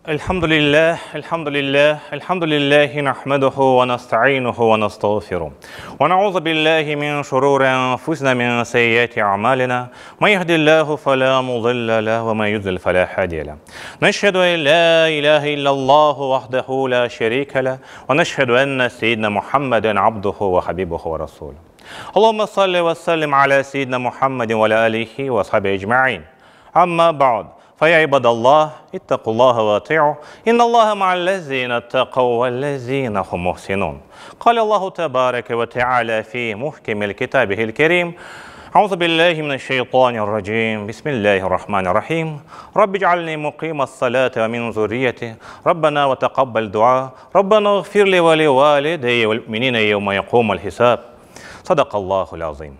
الحمد لله الحمد لله الحمد لله نحمده ونستعينه ونستغفره ونعوذ بالله من شرور أنفسنا من سيئات أعمالنا من يهد الله فلا مضل له ومن يضلل فلا هادي له نشهد أن لا إله إلا الله وحده لا شريك له ونشهد أن سيدنا محمدا عبده وحبيبه ورسوله اللهم صل وسلم على سيدنا محمد وعلى آله وصحبه أجمعين أما بعد فيا عباد الله اتقوا الله وأطيعوا إن الله مع الذين اتقوا والذين هم محسنون قال الله تبارك وتعالى في محكم كتابه الكريم أعوذ بالله من الشيطان الرجيم بسم الله الرحمن الرحيم رب اجعلني مقيم الصلاة ومن ذريتي ربنا وتقبل دعاء ربنا اغفر لي ولوالدي والمؤمنين يوم يقوم الحساب صدق الله العظيم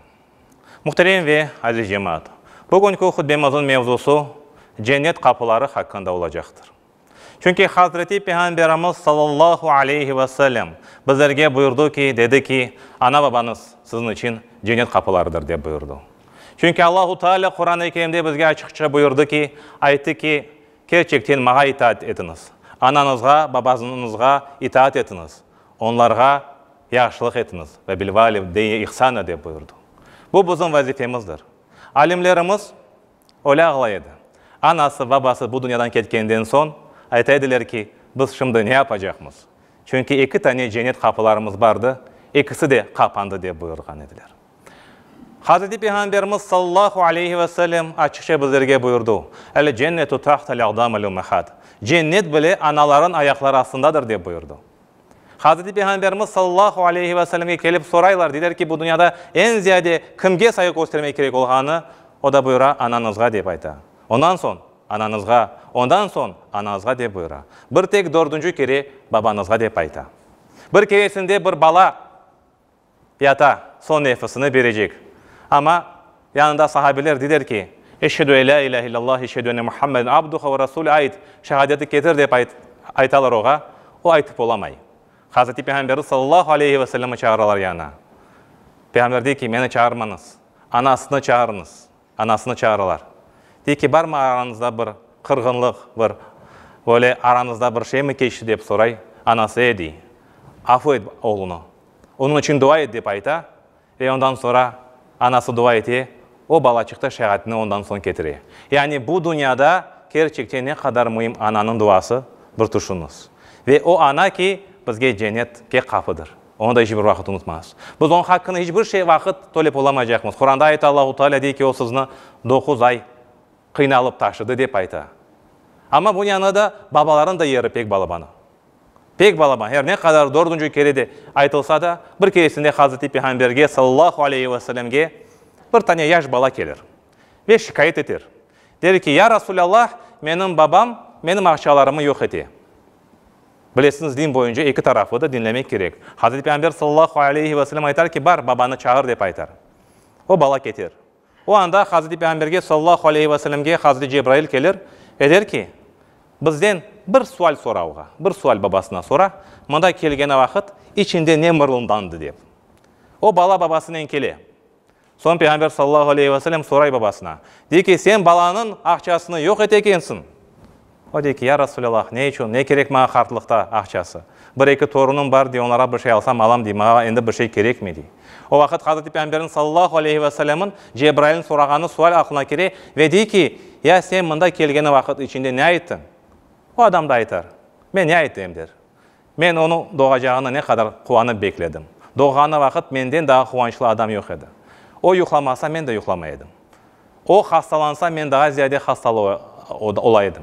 Muhterem ve aziz cemaat! Bugünki hutbemizniñ mevzusı Cennet qapıları haqqında olacaqtır. Çünki Hazreti Peyğamberimiz sallallahu aleyhi ve sellem bizlerge buyurdı ki, dedi ki, ana-babañız siziñ içün cennet qapılarıdır, dep buyurdı. Çünki Allahu Teala Quran-ı Kerimde bizge açıqça buyurdı ki, ayttı ki, Kerçekten maña itaat etiñiz, anañızğa, babasıñızğa itaat etiñiz, onlarğa yahşılıq etiñiz, ve bil-valideyni ihsana, dep buyurdı. Bu bizim vazifemizdir. Alimlerimiz öyle ağlay edi. Anası, babası bu dünyadan ketkenden soñ, ayta ediler ki, biz şimdi ne yapacaqmız? Çünki eki tane cennet qapılarımız bardı, ekisi de qapandı, dep buyurğan ediler. Hazreti Peyğamberimiz sallallahu aleyhi ve sellem açıqça bizlerge buyurdı, El cennetu tahtal aqdamil ummahat, Cennet bile anaların ayaqları astındadır, dep buyurdı. Hazreti Peyğamberimiz sallallahu aleyhi ve sellemge kelip soraylar, deyler ki, bu dünyada eñ ziyade kimge sayğı köstermek kerek olğanını, o da buyura, anañızğa dep ayta. Ondan soñ, anañızğa, ondan soñ, anañızğa dep buyura. Bir tek dördünci kere babañızğa dep ayta. Bir keresinde bir bala yata, soñ nefisini berecek. Amma yanında sahabeler deyler ki, Eşhedü en lâ ilâhe illallah, eşhedü enne Muhammeden abduhu ve rasûlü ayt, şehadeti ketir dep aytalar oğa, o aytıp olamay. Hazreti Peyğamberni sallallahu aleyhi ve sellemni çağıralar yanına. Peyğamber dey ki, meni çağırmañız, anasını çağırıñız. Anasını çağıralar. Dey ki, barmı arañızda bir qırğınlıq, bir böyle arañızda bir şeymi keçti dep soray. Anası e dey. Afu et oğlunı. Onıñ içün dua et dep ayta ve ondan soñra anası dua ete, o balaçıq da şehaatini ondan soñ ketire. Yani bu dünyada kerçekten ne qadar müim ananıñ duası, bir tüşüñiz. Ve o ana ki, bizge cennetke qapıdır. Onı da iç bir vaqıt unutmaz. Biz onıñ haqqını iç bir şey vaqıt tölep olamaycaqmız. Quranda ayta Allahu Teala dey ki, o sizni doquz ay qıynalıp taşıdı dep ayta. Amma bunıñ yanında da babalarnıñ da yeri pek balaban. Pek balaban. Her ne qadar dördünci kere de aytılsa da, bir keresinde Hazreti Peyğamberge, sallallahu aleyhi ve sellemge, bir tane yaş bala kelir ve şikâyet eter. Der ki, Ya Rasulallah, menim babam menim aqçalarımı yoq ete. Bilesiñiz, din boyunca eki tarafı da diñlemek kerek. Hazreti Peyğamber sallallahu aleyhi ve sellem aytar ki, bar, babanı çağır, dep aytar. O bala keter. O anda Hazreti Peyğamberge sallallahu aleyhi ve sellemge Hazreti Cebrail kelir ve der ki, Bizden bir sual sora oğa, bir sual babasına sora, mında kelgeni vaqıt içinde ne mırıldandı dep. O bala babasınen kele. Soñ Peyğamber sallallahu aleyhi ve sellem soray babasına, dey ki, sen balanıñ aqçasını yoq ete ekensiñ. O dey ki, ya Rasulallah, ne içün, ne kerek maña qartlıqta aqçası? Bir-eki torunım bar, dey, onlarğa bir şey alsam alam, dey, maña endi bir şey kerekmey, dey. O vaqıt Hazreti Peyğamberniñ sallallahu aleyhi ve sellemniñ Cebrailniñ sorağanı sual aqlına kire ve dey ki, ya sen mında kelgeni vaqıt içinde ne ayttıñ? O adam da aytar, men ne aytayım, der. Men onıñ doğacağını ne qadar quvanıp bekledim. Doğğanı vaqıt menden daa quvançlı adam yoq edi. O yuqlamasa, men de yuqlamay edim. O hastalansa, men daa ziyade hastalı ola edim.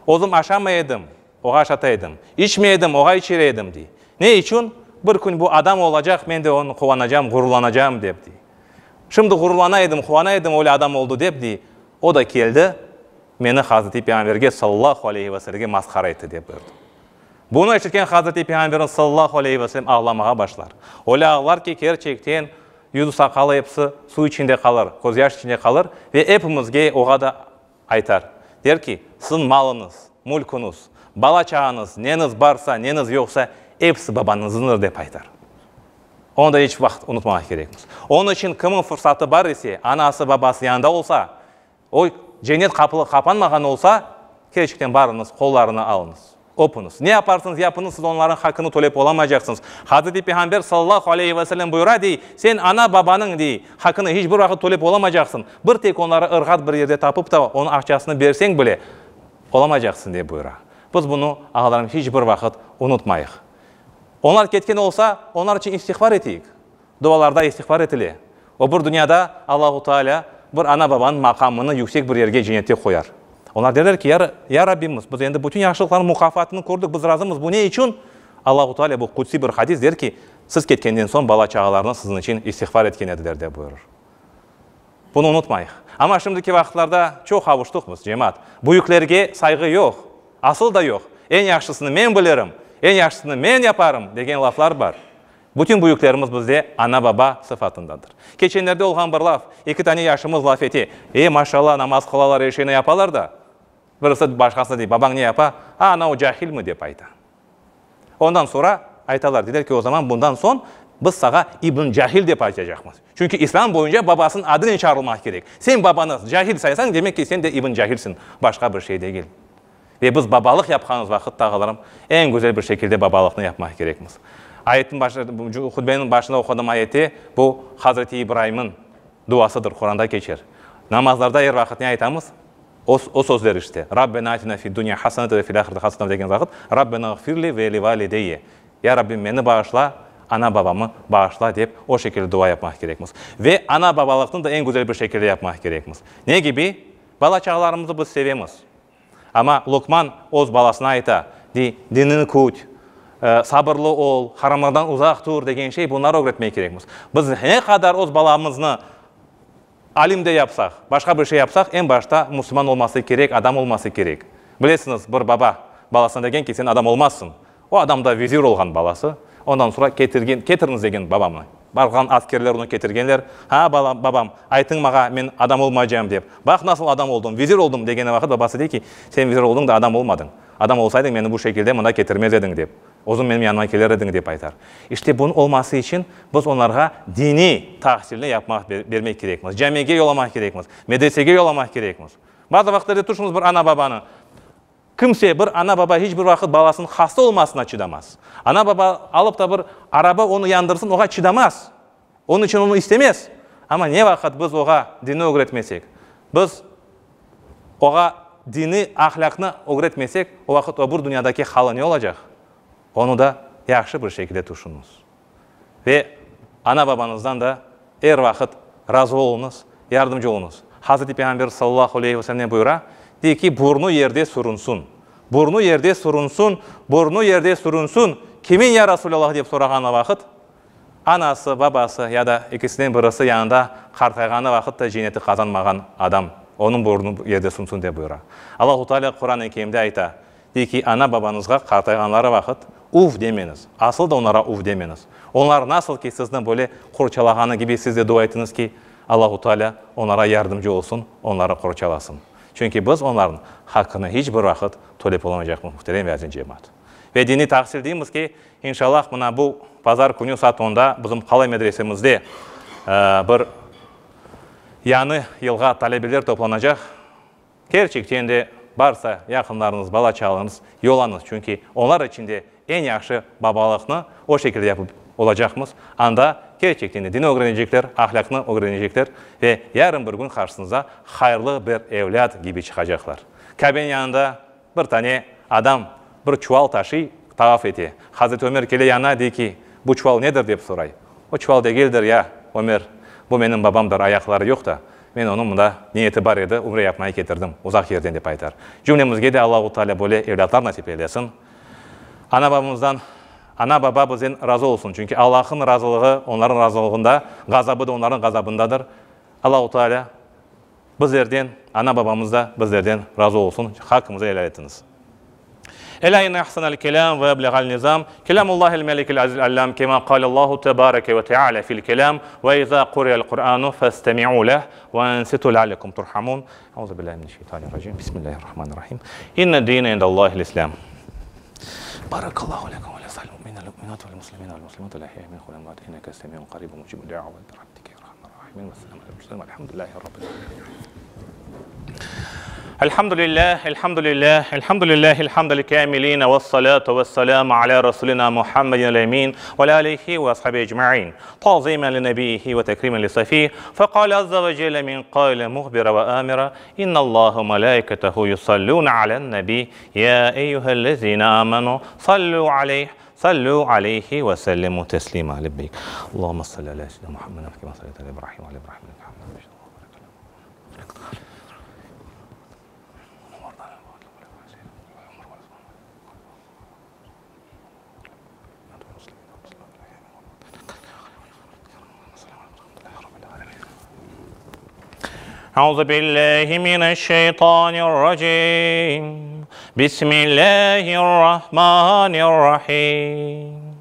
Özüm aşamay edim, oğa aşata edim. İçmey edim, oğa içire edim, dey. Ne içün? Bir kün bu adam olacaq, men de onı quvanacam, ğururlanacam, dep, dey. Şimdi ğururlana edim, quvana edim, öyle adam oldı, dep, dey. O da keldi, meni Hazreti Peyğamberge, sallallahu aleyhi ve sellemge masqara etti, dep buyurdı. Bunı eşitken Hazreti Peyğamberimiz sallallahu aleyhi ve sellem ağlamağa başlar. Öyle ağlar ki, kerçekten yüzü-saqalı episi suv içinde qalır, közyaş içinde qalır ve epimizge oğa da aytar. Der ki, Siziñ malıñız, mülküñiz, bala-çağañız, neñiz barsa, neñiz yoqsa, episi babañıznıñdır, dep aytar. Onı da iç vaqıt unutmamaq kerekmiz. Onıñ içün kimniñ fırsatı bar ise, anası, babası yanında olsa, O cennet qapılı qapanmağan olsa, Kerçekten barıñız, qollarını alıñız. Öpüñiz. Ne yaparsıñız, yapıñız, siz onlarnıñ haqqını tölep olamaycaqsıñız. Hazreti Peyğamber sallallahu aleyhi ve sellem buyura, dey, Sen ana-babanıñ, dey, haqqını hiç bir vaqıt tölep olamaycaqsıñ. Bir tek onları ırğat bir yerde tapıp da, onıñ aqçasını berseñ bile, olamaycaqsıñ, dep buyura. Biz bunı, ağalarım, hiç bir vaqıt unutmayıq. Onlar ketken olsa, onlar içün istiğfar eteyik. Dualarda istiğfar etile. O bir dünyada Allahu Teala bir ana-babanıñ maqamını yüksek bir yerge cennette qoyar. Onlar derler ki, Ya, ya Rabbimiz, biz endi bütün yahşılıqlarnıñ muqafatını kördik, biz razımız, bu ne içün? Allahu Teala bu qudsiy bir hadis der ki, siz ketkenden soñ bala-çağalarıñız siziñ içün istiğfar etken ediler, dep buyurır. Bunı unutmayıq. Amma şimdiki vaqıtlarda çoq avuştıq biz, cemaat. Büyüklerge sayğı yoq. Asıl da yoq. Eñ yahşısını men bilirim, eñ yahşısını men yaparım degen laflar bar. Bütün büyüklerimiz bizde ana-baba sıfatındadır. Keçenlerde olğan bir laf, eki tane yaşımız laf ete, E, maşallah, namaz qılalar, er şeyni yapalar da. Birisi başqasına dey, babañ ne yapa? A, ana, o cahilmi? dep ayta. Ondan soñra aytalar, deyler ki, o zaman bundan soñ biz sağa İbn Cahil dep aytacaqmız. Çünki İslâm boyunca babasınıñ adınen çağırılmaq kerek. Sen babanı cahil saysañ, demek ki, sen de İbn Cahilsiñ, başqa bir şey degil. Ve biz babalıq yapqanımız vaqıt, ağalarım, eñ güzel bir şekilde babalıqnı yapmaq kerekmiz. Ayetniñ başı, hutbeniñ başında oqudım ayeti, bu Hazreti İbraimniñ duasıdır, Quranda keçer. Namazlarda er vaqıt ne aytamız? O, o sözler işte, Rabbena atina fid dunya hasaneten ve fil ahireti hasaneten degen vaqıt, Rabbena ğfirli ve li valideyye, Ya Rabbim, meni bağışla, ana-babamı bağışla dep o şekilde dua yapmaq kerekmiz. Ve ana-babalıqnı da eñ güzel bir şekilde yapmaq kerekmiz. Ne kibi? Bala-çağalarımıznı biz sevemiz. Amma Luqman öz balasına ayta, dey, dinini küt, sabırlı ol, haramlardan uzaq tur degen şey, bunları ögretmek kerekmiz. Biz ne qadar öz balamıznı alim de yapsaq, başqa bir şey yapsaq, eñ başta musulman olması kerek, adam olması kerek. Bilesiñiz, bir baba balasına degen ki, sen adam olmazsıñ. O adam da vezir olğan balası. Ondan soñra ketirgen, ketiriñiz degen babamnı. Barğan askerler onı ketirgenler. Ha, balam, babam, aytıñ mağa, men adam olmaycam dep. Baq, nasıl adam oldım, vezir oldım degeni vaqıt babası dey ki, sen vezir oldıñ da adam olmadıñ. Adam olsaydıñ, meni bu şekilde mında ketirmez ediñ dep. Özüñ menim yanıma keler ediñ dep aytar. İşte, bunıñ olması içün biz onlarğa diniy tahsilni yapmaq, bermek kerekmiz. Camige yollamaq kerekmiz. Medresege yollamaq kerekmiz. Bazı vaqıtlarda tüşüñiz bir ana-babanı. Kimse, bir ana-baba hiç bir vaqıt balasınıñ hasta olmasına çıdamaz. Ana-baba alıp da bir araba onı yandırsın, oğa çıdamaz. Onıñ içün onı istemez. Amma ne vaqıt biz oğa dinni ögretmesek, biz oğa diniy ahlâqnı ögretmesek, o vaqıt öbür dünyadaki halı ne olacaq? Onı da yahşı bir şekilde tüşüñiz. Ve ana-babañızdan da er vaqıt razı oluñız, yardımcı oluñız. Hazreti Peyğamber sallallahu aleyhi ve sellem ne buyura? Dey ki, burnu yerde sürünsün. Burnu yerde sürünsün, burnu yerde sürünsün. Kimin, ya Rasulallah, dep sorağanı vaqıt, anası, babası ya da ikisinden birisi yanında qartayğanı vaqıt da cenneti qazanmağan adam, onıñ burnu yerde sürünsün dep buyura. Allahu Teala Quran-ı Kerimde ayta, Dey ki, ana-babañızğa qartayğanları vaqıt, uf demeñiz, asıl da onlara uf demeñiz. Onlar nasıl ki sizni böyle qorçalağanı kibi siz de dua etiñiz ki, Allahu Teala onlara yardımcı olsun, onları qorçalasın. Çünki biz onlarnıñ haqqını hiç bir vaqıt tölep olamaycaqmız, muhterem ve aziz cemaat. Ve diniy tahsil deymiz ki, inşallah mına bu pazar künü saat onda bizim Qalay medresemizde bir yañı yılğa talebeler toplanacaq. Kerçekten de, barsa, yaqınlarıñız, bala-çağalarıñız yollañız, çünki onlar içün de eñ yahşı babalıqnı o şekilde yapıp olacaqmız. Anda, kerçekten de, dini ögrenecekler, ahlâqnı ögrenecekler ve yarın bir kün qarşısıñıza hayırlı bir evlât kibi çıqacaqlar. Kâbeniñ yanında bir tane adam bir çuval taşıy, tavaf ete. Hazreti Ömer kele yanına, dey ki, Bu çuval nedir? dep soray. O çuval degildir, ya, Ömer, bu menim babamdır, ayaqları yoq da, men onı mında niyeti bar edi, ümre yapmaya ketirdim, uzaq yerden, dep aytar. Cümlemizge de Allahu Teala böyle evlâtlar nasip eylesin. Ana-babamızdan, ana-baba bizden razı olsun, çünki Allah'ın razılığı onların razılığında, ğazabı da onların ğazabındadır. Allahu Teala Bizlerden, ana-babamız da bizlerden razı olsun, haqqımızı elâl etiñiz. Elâ inne ahsenel kelâm ve ebleğel nizam, kelâmullâhil melikil azizil allâm, kemâ kâlellâhu tebâreke ve teâlâ fil kelâm, ve izâ quri'el Qur'ânu festemi'û leh ve ensitû leallekum turhamûn. Euzubillâhi mineşşeytanirracim. Bismillâhirrahmanirrahim. İnne dîne indellâhil İslâm. Barakallahu lekum ve lisâil mu'minîne vel mu'minâti vel muslimîne vel muslimâti vel ahyâi minhum vel emvâti inneke semî'un qarîbun mucîbud da'avât bi rahmetike ya erhamer râhimîn. Vesselamu alel murselîn velhamdülillâhi rabbil âlemîn. Elhamdülillah, elhamdülillah, elhamdülillahil hamdel kâmilin ve salatu ve selamu ala rasulina Muhammedin el-emin ve ala alihi ve ashabihi ecmain. Tazimen li nebiyihi ve tekrimen li safih. Fekale azze ve celle min kâile muhbira ve amira, İnnallaha melâiketehu yusallûne alen nebi, ya eyyühellezîne âmenû, sallû aleyh, sallû aleyhi ve sellimû teslîmâ. Lebbeyk. Allahümme salli ala seyyidina Muhammedin kema salleyte ala İbrahim ve ala İbrahim inneke hamidun mecid. أعوذ بالله من الشيطان الرجيم بسم الله الرحمن الرحيم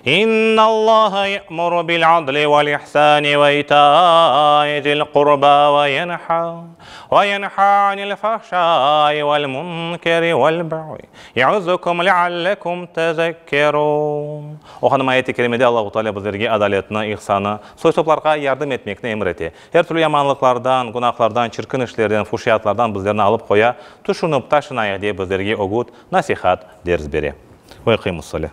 إن الله يأمر بالعدل والإحسان وإيتاء ذي القربى وينحى وينحى عن الفحشاء والمنكر والبغي يعظكم لعلكم تذكرون Oquğanım ayet-i kerimede Allahu Teala bizlerge adaletni, ihsanı, soy-soplarğa yardım etmekni emir ete. Er türlü yamanlıqlardan, günahlardan, çirkin işlerden, fuhşiyatlardan bizlerni alıp qoya, tüşünip taşınayıq dep bizlerge ögüt, nasihat, ders bere. Ve eqimus-salâ.